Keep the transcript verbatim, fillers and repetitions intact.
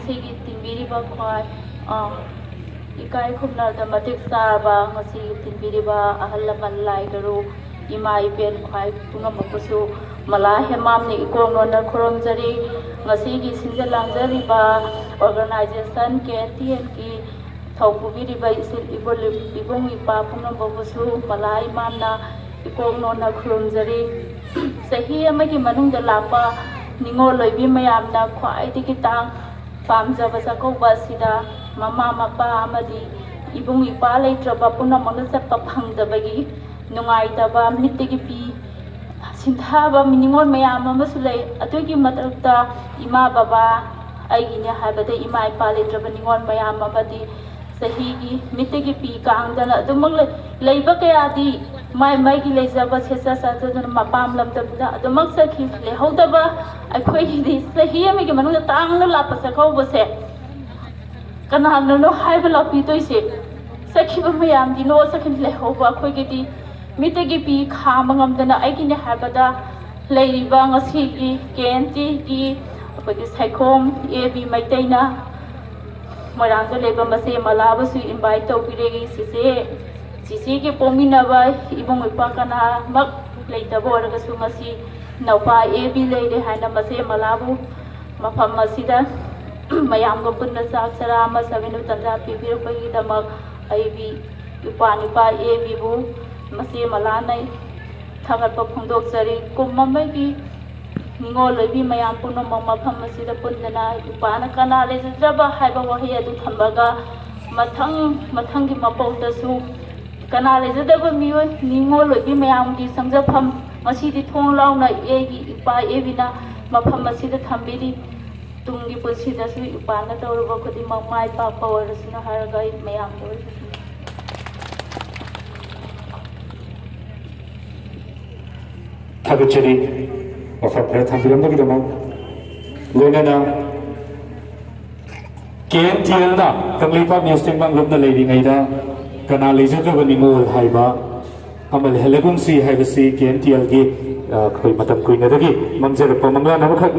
ꯉꯁꯤꯒꯤ ꯇꯤꯟꯕꯤꯔꯤꯕ ꯈ꯭ꯋꯥꯏ, ꯑ, ꯏꯀꯥꯏ ꯈꯨꯝꯅꯕꯗ ꯃꯇꯤꯛ ꯆꯥꯔꯕ ꯉꯁꯤꯒꯤ ꯇꯤꯟꯕꯤꯔꯤꯕ ꯑꯍꯜ ꯂꯃꯟ, ꯂꯥꯏ ꯒꯨꯔꯨ, ꯏꯃꯥ ꯏꯕꯦꯟ ꯈ꯭ꯋꯥꯏ ꯄꯨꯝꯅꯃꯛꯄꯨꯁꯨ ꯃꯂꯥ ꯍꯦꯃꯥꯝꯅ ꯏꯀꯣꯛ ꯅꯣꯟꯅ ꯈꯨꯔꯨꯝꯖꯔꯤ꯫ ꯉꯁꯤꯒꯤ ꯁꯤꯟꯖ ꯂꯥꯡꯖꯔꯤꯕ organization K N T L ꯒꯤ ꯊꯧ ꯄꯨꯕꯤꯔꯤꯕ ꯏꯆꯤꯜ ꯏꯕꯨꯜ-, ꯏꯕꯨꯡ ꯏꯄ꯭ꯋꯥ ꯄꯨꯝꯅꯃꯛꯄꯨꯁꯨ ꯃꯂꯥ ꯏꯃꯥꯝꯅ ꯏꯀꯣꯛ ꯅꯣꯟꯅ ꯈꯨꯔꯨꯝꯖꯔꯤ꯫ ꯆꯍꯤ ꯑꯃꯒꯤ ꯃꯅꯨꯡꯗ ꯂꯥꯛꯄ ꯅꯤꯉꯣꯜ ꯑꯣꯏꯕꯤ ꯃꯌꯥꯝꯅ ꯈ꯭ꯋꯥꯏꯗꯒꯤ ꯇꯥꯡ ꯄꯥꯝꯖꯕ ꯆꯥꯛꯀꯧꯕ ꯑꯁꯤꯗ ꯃꯃꯥ ꯃꯄꯥ ꯑꯃꯗꯤ ꯏꯕꯨꯡ ꯏꯄ꯭ꯋꯥ ꯂꯩꯇ꯭ꯔꯕ ꯄꯨꯝꯅꯃꯛꯅ ꯆꯠꯄ ꯐꯪꯗꯕꯒꯤ ꯅꯨꯡꯉꯥꯏꯇꯕ, ꯃꯤꯠꯇꯒꯤ ꯄꯤ ꯁꯤꯟꯊꯕ ꯅꯤꯉꯣꯜ ꯃꯌꯥꯝ ꯑꯃꯁꯨ ꯂꯩ꯫ ꯑꯗꯨꯒꯤ ꯃꯊꯛꯇ ꯏꯃꯥ ꯕꯕꯥ, ꯑꯩꯒꯤꯅꯦ ꯍꯥꯏꯕꯗ ꯏꯃꯥ ꯏꯄꯥ ꯂꯩꯇ꯭ꯔꯕ ꯅꯤꯉꯣꯜ ꯃꯌꯥꯝ ꯑꯃꯗꯤ ꯆꯍꯤꯒꯤ ꯃꯤꯠꯇꯒꯤ ꯄꯤ ꯀꯥꯡꯗꯅ ꯑꯗꯨꯃꯛ ꯂꯩ-, ꯂꯩꯕ ꯀꯌꯥꯗꯤ ꯃꯥꯏ ꯃꯥꯏꯒꯤ ꯂꯩꯖꯕ ꯁꯦꯠꯆ ꯆꯥꯖꯗꯨꯅ ꯃꯄꯥꯝ ꯂꯝꯗꯝꯗ ꯑꯗꯨꯃꯛ ꯆꯠꯈꯤ꯫ ꯂꯩꯍꯧꯗꯕ ꯑꯩꯈꯣꯏꯒꯤꯗꯤ ꯆꯍꯤ ꯑꯃꯒꯤ ꯃꯅꯨꯡꯗ ꯇꯥꯡꯅ ꯂꯥꯛꯄ ꯆꯥꯛꯀꯧꯕꯁꯦ ꯀꯅꯥꯅꯅꯣ ꯍꯥꯏꯕ ꯂꯥꯛꯄꯤꯗꯣꯏꯁꯦ? ꯆꯠꯈꯤꯕ ꯃꯌꯥꯝꯗꯤ ꯅꯣ ꯆꯠꯈꯤꯅ ꯂꯩꯍꯧꯕ ꯑꯩꯈꯣꯏꯒꯤꯗꯤ ꯃꯤꯠꯇꯒꯤ ꯄꯤ ꯈꯥꯝꯕ ꯉꯝꯗꯅ ꯑꯩꯒꯤꯅꯦ ꯍꯥꯏꯕꯗ ꯂꯩꯔꯤꯕ ꯉꯁꯤꯒꯤ K N T ꯒꯤ ꯑꯩꯈꯣꯏꯒꯤ ꯁꯥꯏꯈꯣꯝ A B ꯃꯩꯇꯩꯅ ꯃꯣꯏꯔꯥꯡꯗ ꯂꯩꯕ ꯃꯆꯦ ꯃꯂꯥꯕꯨꯁꯨ invite ꯇꯧꯕꯤꯔꯦ꯫ ꯆꯤꯆꯦ, ꯆꯤꯆꯦꯒꯤ ꯄꯣꯛꯃꯤꯟꯅꯕ ꯏꯕꯨꯡ ꯏꯄ꯭ꯋꯥ ꯀꯅꯥꯃꯛ ꯂꯩꯇꯕ ꯑꯣꯏꯔꯒꯁꯨ ꯉꯁꯤ ꯅꯧꯄꯥ A B ꯂꯩꯔꯦ ꯍꯥꯏꯅ ꯃꯆꯦ ꯃꯂꯥꯕꯨ ꯃꯐꯝ ꯑꯁꯤꯗ ꯃꯌꯥꯝꯒ ꯄꯨꯟꯅ ꯆꯥꯛ ꯆꯔꯥ ꯑꯃ ꯆꯥꯃꯤꯟꯅꯕ ꯇꯟꯖꯥ ꯄꯤꯕꯤꯔꯛꯄꯒꯤꯗꯃꯛ ꯑꯩꯒꯤ ꯏꯄ꯭ꯋꯥ ꯅꯨꯄꯥ A Bꯕꯨ ꯃꯆꯦ ꯃꯂꯥꯅ ꯊꯥꯒꯠꯄ ꯐꯣꯡꯗꯣꯛꯆꯔꯤ꯫ ꯀꯨꯝ ꯑꯃꯒꯤ ꯅꯤꯉꯣꯜ ꯑꯣꯏꯕꯤ ꯃꯌꯥꯝ ꯄꯨꯝꯅꯃꯛ ꯃꯐꯝ ꯑꯁꯤꯗ ꯄꯨꯟꯗꯨꯅ ꯏꯄꯥꯅ ꯀꯅꯥ ꯂꯩꯖꯗ꯭ꯔꯕ ꯍꯥꯏꯕ ꯋꯥꯍꯩ ꯑꯗꯨ ꯊꯝꯂꯒ ꯃꯊꯪ ꯃꯊꯪꯒꯤ ꯃꯄꯣꯛꯇꯁꯨ ꯀꯅꯥ ꯂꯩꯖꯗꯕ ꯃꯤꯑꯣꯏ ꯅꯤꯉꯣꯜ ꯑꯣꯏꯕꯤ ꯃꯌꯥꯝꯒꯤ ꯆꯪꯖꯐꯝ ꯉꯁꯤꯗꯤ ꯊꯣꯡ ꯂꯥꯎꯅ ꯑꯩꯒꯤ ꯏꯄꯥ A Bꯅ ꯃꯐꯝ ꯑꯁꯤꯗ ꯊꯝꯕꯤꯔꯤ꯫ ꯇꯨꯡꯒꯤ ꯄꯨꯟꯁꯤꯗꯁꯨ ꯏꯄꯥꯅ ꯇꯧꯔꯨꯕ ꯈꯨꯗꯤꯡꯃꯛ ꯃꯥꯏ ꯄꯥꯛꯄ ꯑꯣꯏꯔꯁꯅꯨ ꯍꯥꯏꯔꯒ ꯑꯩ ꯃꯌꯥꯝꯗ ꯑꯣꯏꯖꯒꯦ꯫ ꯊꯥꯒꯠꯆꯔꯤ, ꯋꯥꯐꯝ ꯈꯔ ꯊꯝꯕꯤꯔꯝꯕꯒꯤꯗꯃꯛ꯫ ꯂꯣꯏꯅꯅ K N T Lꯅ ꯀꯪꯂꯩꯄꯥꯛ ꯅ꯭ꯌꯨꯁ ꯇꯦꯡꯕꯥꯡ ꯂꯨꯞꯅ ꯂꯩꯔꯤꯉꯩꯗ ꯀꯅꯥ ꯂꯩꯖꯗ꯭ꯔꯕ ꯅꯤꯉꯣꯜ ꯍꯥꯏꯕ ꯑꯃ ꯂꯩꯍꯜꯂꯒꯨꯝꯁꯤ ꯍꯥꯏꯕꯁꯤ K N T Lꯒꯤ, ꯑ, ꯑꯩꯈꯣꯏ ꯃꯇꯝ ꯀꯨꯏꯅꯗꯒꯤ ꯃꯪꯖꯔꯛꯄ ꯃꯪꯂꯥꯟ ꯑꯃꯈꯛꯅꯤ꯫